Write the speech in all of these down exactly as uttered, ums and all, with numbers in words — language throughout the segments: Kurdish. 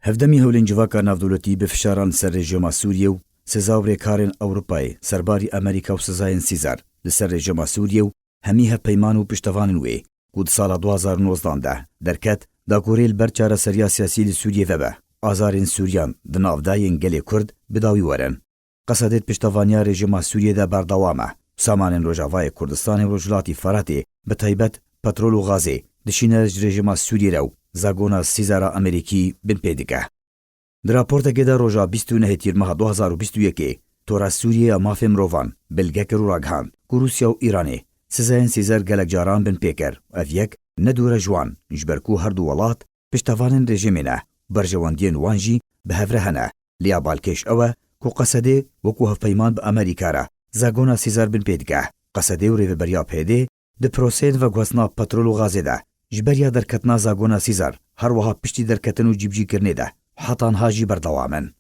Hevdemî hewlên civaka navdewletî bi fişaran li ser rejîma Sûriyê û siza û rêkarên Ewropayê serbarî Amerîka û sizayên Sîzar li ser rejîma Sûriyê û hemî hevpeyman û piştevanên wê ku di sala du hazar û nozdan de derket, da ku rê li ber çareseriya siyasî li Sûriyê vebe, azarên Sûriyan di nav de yên gelê Kurd bi dawî werin. Qesedê di piştevaniya rejîma Sûriyê de berdewam e. Samanên Rojavayê Kurdistanê û Rojhilatî Feratê bi taybet petrol û gazê dişîne ji rejîma Sûriyê re û zagona Sîzara Amerîkî binpê dike. Di raportekê de roja bîst û nehê Tîrmeha du hazar û bîst û yekê Tora Sûriyê ya Mafê Mirovan bilge kir û ragihand ku Rûsya û Îranê sizayên Sîzar gelek caran binpê kir û ev yek ne dûr e ji wan, ji ber ku her du welat piştevanên rejîmê ne, berjewendiyên wan jî bi hev re hene. Lê ya balkêş ew e ku Qesedê wekû hevpeyman bi Amerîka re zagona Sîzar binpê dike. Qesedê û rêveberiya P Y D'ê di proseyên veguhestina petrol û gazê de ji ber ya derketina zagona Sîzar, her wiha piştî derketin û cîbicîkirinê de heta niha jî berdewam in.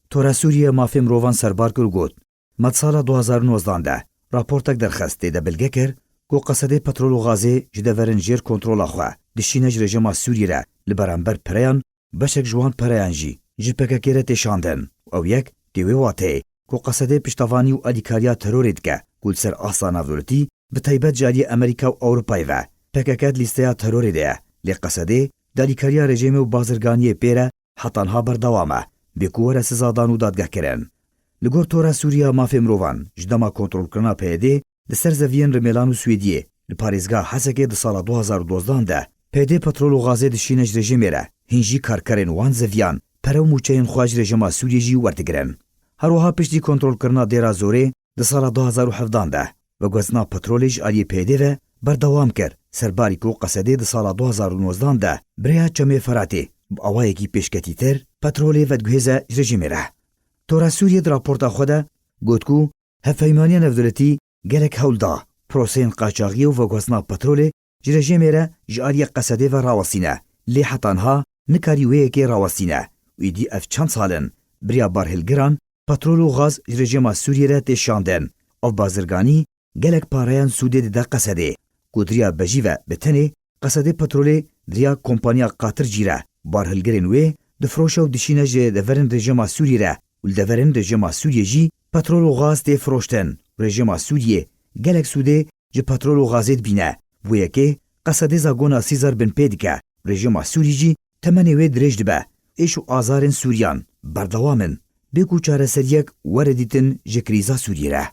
Tora Sûriyê Mafê Mirovan serbar kir û got, Me di sala du hazar û nozdan de raportek derxist, tê de bilge kir ku Qesedê petrol û gazê ji deverin jêr kontrola xwe dişîne ji rejîma Sûriyê re li beramber pereyan, beşek ji wan pereyan jî ji P K K re tê şandin. Ew yek tê wê wateyê ku Qesedê piştevanî û alîkariya terorê dike ku li ser asta navdewletî, bi taybet ji aliyê Amerîka û Ewropayê ve P K K di lîsteya terorê de ye. Lê Qesedê di alîkariya rejîmê û bazirganiyê pê re heta niha berdewam e, bê ku were sizadan û dadgehkirin. Li gor Tora Sûriya Mafê Mirovan, ji dema kontrolkirina P Y D'ê li ser zeviyên Rimêlan û Swêdiyê li parêzgeha Hesekê di sala du hazar û dozdan de P Y D'ê petrol û gazê dişîne ji rejîmê re, hîn jî karkerên wan zeviyan pere û mûçeyên xwe ji rejîma Sûriyê jî werdigirin. Her wiha piştî kontrolkirina Dêra Zorê di sala du hazar û hevdan de veguhestina petrolê ji aliyê P Y D'ê ve berdewam kir, serbarî ku Qesedê di sala du hazar û nozdan de bi rêya Çemê Feratê bi awayekî pêşketîtir petrolê vediguhêze ji rejîmê re. Tora Sûriyê di raporta xwe de got ku hevpeymaniya navdewletî gelek hewl da proseyên qaçaxiyê û veguhestina petrolê ji rejîmê re ji aliyê Qesedê ve rawestîne, lê heta niha nikarî wê yekê rawestîne û êdî ev çend sal in bi rêya barhilgiran petrol û gaz ji rejîma Sûriyê re tê şandin. Ev bazirganî gelek pareyan sûdê dide Qesedê, ku di rêya bejî ve bi tenê Qesedê petrolê di rêya kompaniya Qatircî re barhilgirên wê difroşe û dişîne ji deverên rejîma Sûriyê re û li deverên rejîma Sûriyê jî petrol û gaz tê firoştin. Rejîma Sûriyê gelek sûdê ji petrol û gazê dibîne. Bo yekê Qesedê zagona Sîzar binpê dike. Rejîma Sûrî jî temenê wê dirêj dibe. Êş û azarên Sûriyan berdewam in. Bê ku çareseriyek were dîtin ji krîza Sûriyê re.